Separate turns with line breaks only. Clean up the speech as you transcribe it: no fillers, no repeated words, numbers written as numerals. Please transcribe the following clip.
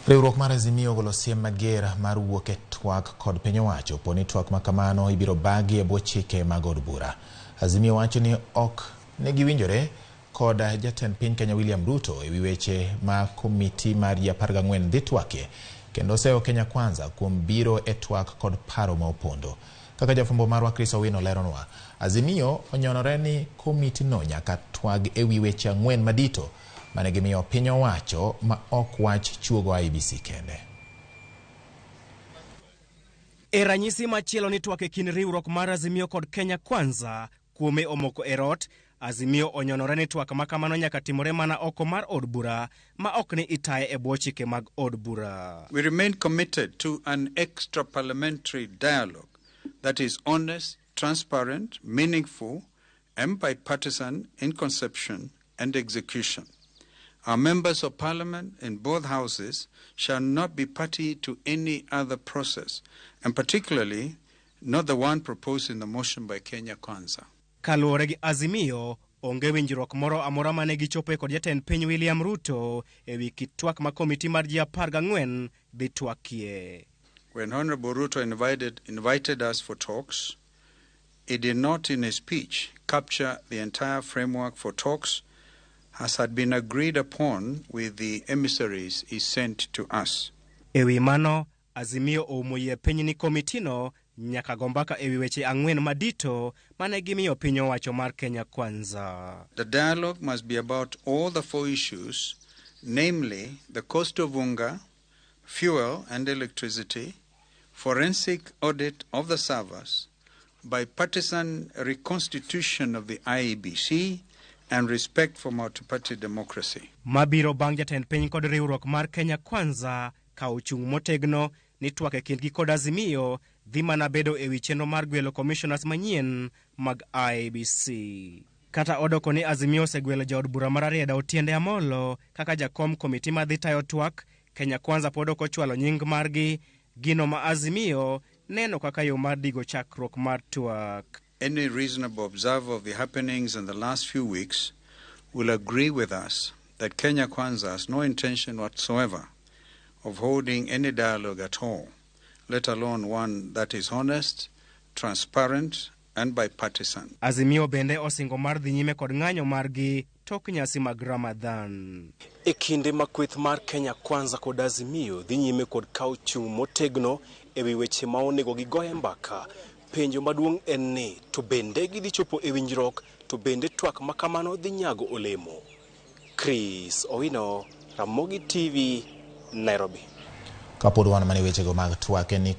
Riwruok mar Azimio ogolo siem mager mar wuok e twak kod piny owacho po ni twak ma kamano ibiro bagi e bwo chike mag od bura. Azimio wacho ni ok ne giwinjore kod jatend piny Kenya William Ruto ewi weche ma komiti mar ji 14 dhi twakie kendo oseyo Kenya Kwanza kuom biro e twak kod paro ma opondo. Kaka jafwambo marwa Chris Owino leronwa, Azimio onyonore ni komitino nyaka twag ewi weche ang'wen madito mane gimiyo piny owacho ma ok wach chuogo IEBC kende.
E ranyisi machielo ni twak e kind riwruok mar Azimio kod Kenya Kwanza kuome omoko e rot, Azimio onyonore ni twak ma kamano nyaka timore mana oko mar od bura ma ok ni itaye e bwo chike mag od bura.
We remain committed to an extra parliamentary dialogue that is honest, transparent, meaningful, and bipartisan in conception and execution. Our members of parliament in both houses shall not be party to any other process, and particularly not the one proposed in the motion by Kenya Kwanza.
Kaluwore gi Azimio, onge winjruok moro amora mane gichopoe kod jatend piny William Ruto ewi kit twak ma komiti mar ji 14 dhi twakie.
When Honorable Ruto invited us for talks, he did not in his speech capture the entire framework for talks as had been agreed upon with the emissaries he sent to us.
Ewi mano, Azimio oumo yie piny ni komitino nyaka go mbaka ewi weche ang'wen madito mane gimiyo piny owacho mar Kenya Kwanza.
The dialogue must be about all the four issues, namely the cost of unga, fuel and electricity, forensic audit of the servers, bipartisan reconstitution of the IEBC, and respect for multi-party democracy.
Mabiro bang' jatend piny kod riwruok mar Kenya Kwanza ka ochung' motegno ni twak e kindgi kod Azimio dhi mana bedo ewi chenro mar gwelo commissioners manyien mag IEBC. Kata odoko ni Azimio osegwelo jaod bura mar Rarieda Otiende Amolo kaka jakom komiti madhi tayo twak, Kenya Kwanza pod ok ochwalo nying margi, gino ma Azimio neno kaka yo mar digo chakruok mar twak.
Any reasonable observer of the happenings in the last few weeks will agree with us that Kenya Kwanza has no intention whatsoever of holding any dialogue at all, let alone one that is honest, transparent, and bipartisan.
Azimio bende osingo mar dhi nyime kod ng'anyo margi tok nyasi mag Ramadhan. E kinde ma kweth mar Kenya Kwanza kod Azimio dhi nyime kod kawo chung' motegno ewi weche ma onego gigoye mbaka, penjo maduong' en ni to bende gidhi chopo e winjruok to bende twak ma kamano dhi nyago olemo. Chris Owino, Ramogi TV, Nairobi.
Kapod wan mana e wechego mag twak en ni